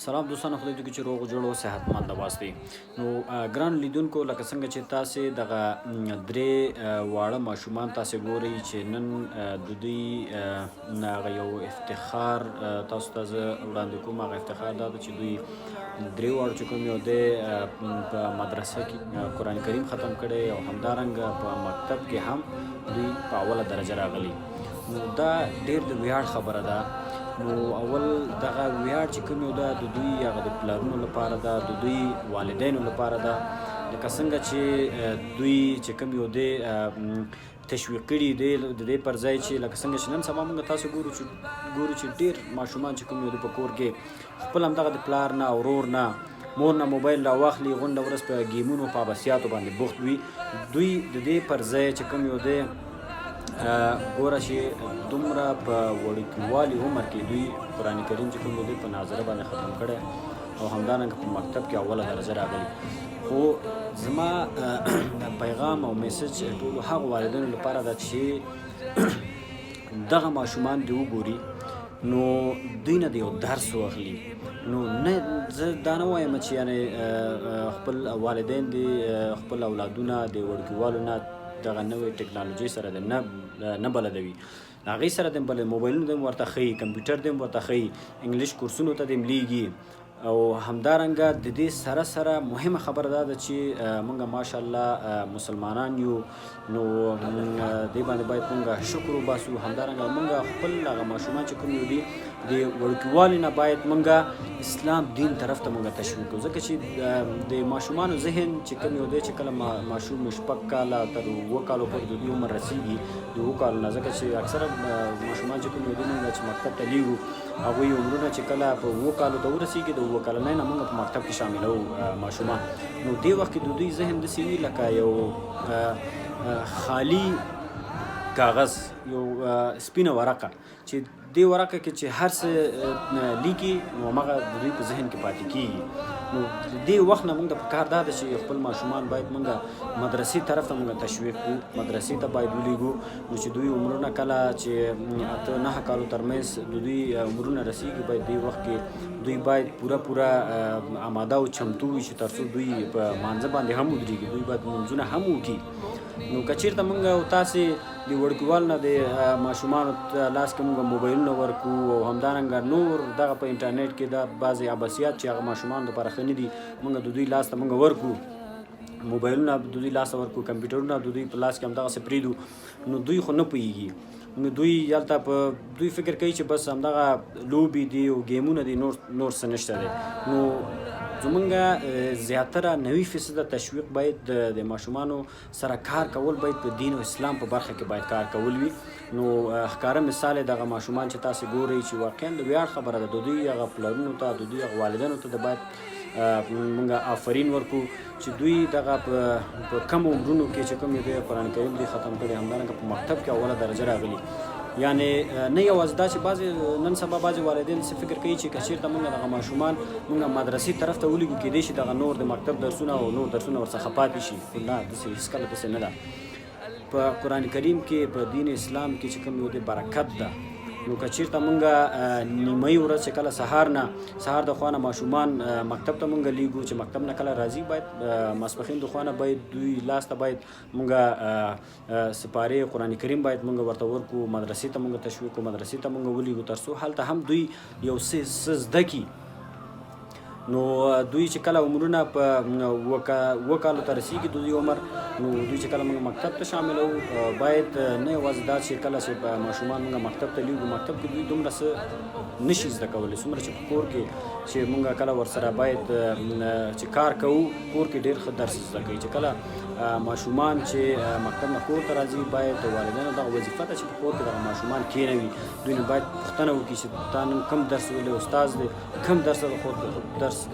سلام دوستانو، خدای دې وکړي چې روغ جوړ او صحتمند واستئ. نو ګران لیدونکو، لکه څنګه چې تاسو دغه درې واړه ماشومان تاسو ګورئ چې نن د دوی هغه یو افتخار تاسو ته زه وړاندې کوم. هغه افتخار دا ده چې دوی درې واړو چې کوم یو دی په مدرسه کې قرآن کریم ختم کړی او همدارنګه په مکتب کې هم دوی په اوله درجه راغلي. نو دا ډیر د ویاړ خبره ده. نو اول دغه ویاړ چې کوم یو ده، د دوی هغه د پلارونو لپاره ده، د دوی والدینو لپاره ده. لکه څنګه چې دوی چې کوم یو دی تشویق کړي دی، د دې پر ځای چې لکه څنګه چې نن سبا موږ تاسو ګورو چې ډیر ماشومان چې کوم یو دی په کور کې خپل همدغه د پلار نه، ورور نه، مور نه موبایل را واخلي، غونډه ورځ په ګیمونو په عبثیاتو باندې بوخت وي. دوی د دې پر ځای چې کوم یو دی، ګوره چې دومره په وړوکیوالي عمر کې دوی قرآن کریم چې کوم دی په ناظره باندې ختم کړی او همدارنګه په مکتب کې اوله درجه راغلي. خو زما پیغام او میسج ټولو هغو والدینو لپاره ده چې دغه ماشومان دې وګوري، نو دوی نه د یو درس واخلي. نو نه، زه دا نه وایم چې یعنی خپل والدین دې خپل اولادونه د وړوکیوالو نه دغه نوې ټکنالوژي سره د نه نه بلدوي. هغې سره د بل موبایلونه دې ورته ښیي، کمپیوټر دې ورته ښیي، انګلیش کورسونو ته دې لیږي. او همدارنګه د دې سره سره مهمه خبره دا ده چې مونږ ماشاءالله مسلمانان یو، نو دې باندې باید مونږ شکر وباسو. همدارنګه مونږ خپل هغه ماشومان چې کوم یو دي، د وړوکیوالي نه باید مونږ اسلام دین طرف ته مونږ تشویق کړو، ځکه چې د ماشومانو ذهن چې کوم یو دی، چې کله ماشوم 6 کاله تر 7 کالو پورې د دوی عمر رسیږي، د 7 کالو نه، ځکه چې اکثره ماشومان چې کوم یو دي، مونږ چې مکتب ته لیږو، هغوی عمرونه چې کله په 7 کالو ته ورسیږي، د 7 کلنۍ نه مونږ په مکتب کې شاملوو ماشومان. نو دې وخت کې د دوی ذهن داسې وي لکه یو خالی کاغذ، یو سپینه ورقه چې دې ورقه کې چې هر څه لیکي، نو هماغه د دوی په ذهن کې پاتې کیږي. نو دې وخت نه موږ ته پکار دا ده چې خپل ماشومان باید موږ مدرسې طرف ته موږ تشویق کړو، مدرسې ته باید ولیږو. نو چې دوی عمرونه کله چې 8-9 کالو ترمنځ د دوی عمرونه رسیږي، باید دې وخت کې دوی باید پوره پوره آماده او چمتو وي چې ترڅو دوی په مانځه باندې هم ودرېږي، دوی باید لمونځونه هم وکړي. نو که چېرته موږ او تاسې د وړوکیوال نه د ماشومانو لاس کې موږ موبایلونه ورکو او همدارنګه نور دغه په انټرنیټ کې دا بعضې عبثیات چې هغه ماشومانو لپاره ښه نه دي، موږ د دوی لاس ته موږ ورکو، موبایلونه د دوی لاس ته ورکو، کمپیوټرونه د دوی په لاس کې همدغسې پرېږدو، نو دوی خو نه پوهېږي. نو دوی هلته په دوی فکر کوي چې بس همدغه لوبې دي او ګیمونه دي، نور نور څه نشته دی. نو زمونږ زیاتره 90% تشویق باید د ماشومانو سره کار کول باید په دین او اسلام په برخه کې باید کار کول وي. نو ښکاره مثال یې دغه ماشومان چې تاسې ګورئ چې واقعا د ویاړ خبره ده. د دوی هغه پلرونو ته، د دوی هغه والدینو ته د باید مونږ آفرین ورکو چې دوی دغه په کم عمرونو کې چې کوم دی قرآن کریم دی ختم کړي، همدارنګه په مکتب کې اوله درجه راغلي. یعنی نه یوازې دا چې بعضې نن سبا بعضې والدین څه فکر کوي چې که چېرته مونږ دغه ماشومان مونږ مدرسې طرف ته ولیږو، کېدای شي دغه نور د مکتب درسونه او نور درسونه ورڅخه پاتې شي. خو نه، داسې هېڅکله داسې نه ده. په قرآن کریم کې، په دین اسلام کې چې کوم یو دی برکت ده. نو که چېرته مونږ نیمایي ورځ چې کله سهار نه سهار د خوانه ماشومان مکتب ته مونږ لیږو، چې مکتب نه کله راځي، باید ماسپښین د خوانه باید دوی لاس ته باید مونږ سپارې قرآن کریم باید مونږ ورته ورکو، مدرسې ته مونږ تشویق کړو، مدرسې ته مونږ ولیږو، تر څو هلته هم دوی یو څه زده کړي. نو دوی چې کله عمرونه په 7 کالو ته رسیږي د دوی عمر، نو دوی چې کله موږ مکتب ته شاملوو، باید نه یوازې دا چې کله چې ماشومان موږ مکتب ته لیږو، مکتب کې دوی دومره څه نشي زده کولی څومره چې په کور کې چې موږ کله ورسره باید چې کار کوو، کور کې ډېر ښه درس زده کوي. چې کله ماشومان چې مکتب نه کور ته راځي، باید د والدینو دغه وظیفه ده چې په کور کې دغه ماشومان کینوي، دوی نه باید پوښتنه وکړي چې تا نن کوم درس ویلی، استاد دی کوم درس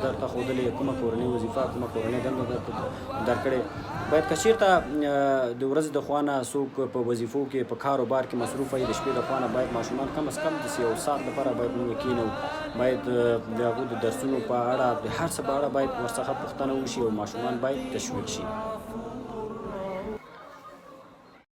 درته ښودلی، کومه کورنۍ وظیفه، کومه کورنۍ دنده درته درکړې. باید که چېرته د ورځې د خوا نه څوک په وظیفو کې، په کار و بار کې مصروف وي، د شپې د خوا نه باید ماشومان کم از کم داسې یو ساعت لپاره باید موږ کینو، باید د هغو د درسونو په اړه، د هر څه په اړه باید ورڅخه پوښتنه وشي او ماشومان باید تشویق شي.